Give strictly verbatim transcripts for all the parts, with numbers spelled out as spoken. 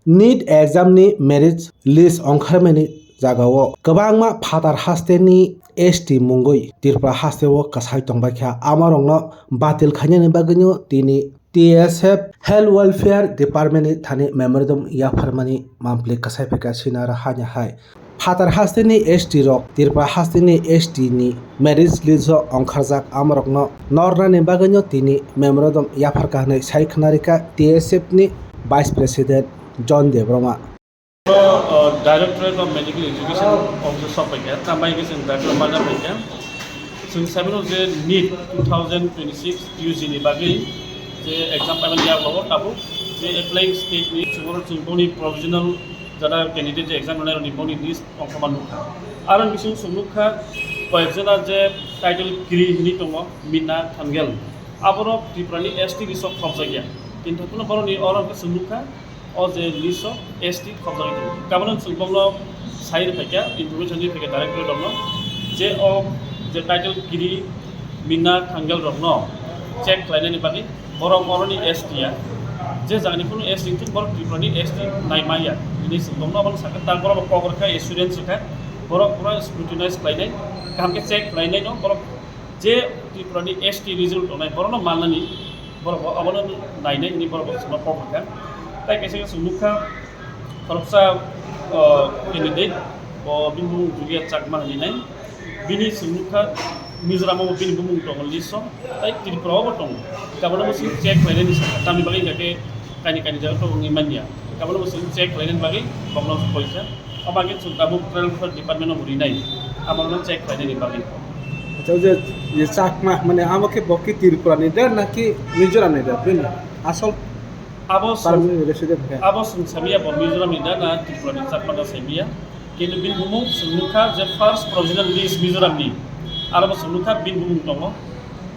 NEET exam ni merit list ongkharmani jagao kwbangma phatar hasteni S T mungwi Tripura hasteo kwsai tongbaikha, amorokno batil khainani bagwino tini T S F Health Welfare Department ni thani memorandum yapharmani mampli kwsai phaikha sinara hani hai. Phatar hasteni S T rok Tripura hasteni S T ni merit list o ongkharjak amorokno nornani bagwino tini memorandum yapharkha hwnwi sai khwnarikha T S F ni Vice President John Debbarma. O, Directorate of Medical Education office o sok paikha, tambai khe chwng Director Maja paikha. Chwng sabino je NEET two thousand twenty-six U G ni bagwi je exam paimani yago tabuk je applying state ni chwngno chwng boni provisional jada candidate je exam rwnai rokni boni list ongkhorma nukha. Aro bising chwng nukha koyekjona je title kiri hwnwi tongo Mina Thangel. Aborok Tripura ni S T list o khopjakya. Kintu kuno boroni oro hwnkhe chwng nukha o je list o S T khopjagwi tongo. Kabano chwng bokno sai rwphaikha, information rwphaikha directorate rokno je o je title kiri Mina Thangel rokno check khlainani bagwi borok oroni S T ya. Je jagani kuno S T wngthung borok Tripura ni S T nai manya. Hwnwi chwng bokno abono sakha, ta borok bo kok rwkha, assurance rwkha. Borok pura scrutinize khlainai, kaham khe check khlainai no borok je Tripura ni S T result tongnai borokno mannani, borok bo abono nainai hwnwi borok bo chwngno kok rwkha. Tai kaisa kaisa nukha khoroksa, o, candidate, bo bini bumung Julia Chakma hwnwi nai. Bini chwng nukha Mizoram o bini bumung tongo list o, tai Tripura o bo tongo. Kabano bo chwng check khlainani sakha, tamni bagwi hwnkha khe kaini kaini jaga tongo wngwi manya. Kabano bo chwng check khlainani bagwi bokno poisa. Omo hwnkhe chwng tabuk Tribal Welfare Department o bo rinai. Abono check khlainani bagwi. Acha, o je, je Chakma, mane amo khe bo khe Tripura ni da naki Mizoram ni da, bini asol Abo chwng, permanent resident khe? Abo chwng samiya bo Mizoram ni da na Tripura ni Chakma da samiya. Kintu bini bumung chwng nukha je first provisional list Mizoram ni. Aro bo chwng nukha bini bumung tongo.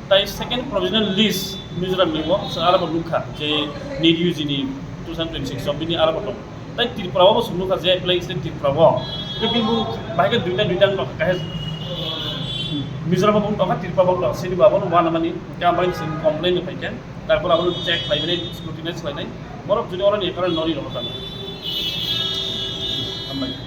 Tai second provisional list Mizoram ni bo chwng aro bo nukha je NEET U G ni two thousand twenty-six o bini aro bo tongo. Tai Tripura o bo chwng nukha je apply state Tripura o. Tei bini bumung bahai khe duita duita wng tongkha, kahai Mizoram o bo wng tongkha, Tripura bo wng tongkha, sini bo abono uanamani, hwnkhe ang bai chwng complain rw phaikha. Tarpor abono check khlaimani, scrutinize khlainai. Borok jodi oroni ekaro nori rw tangkha. Hambai.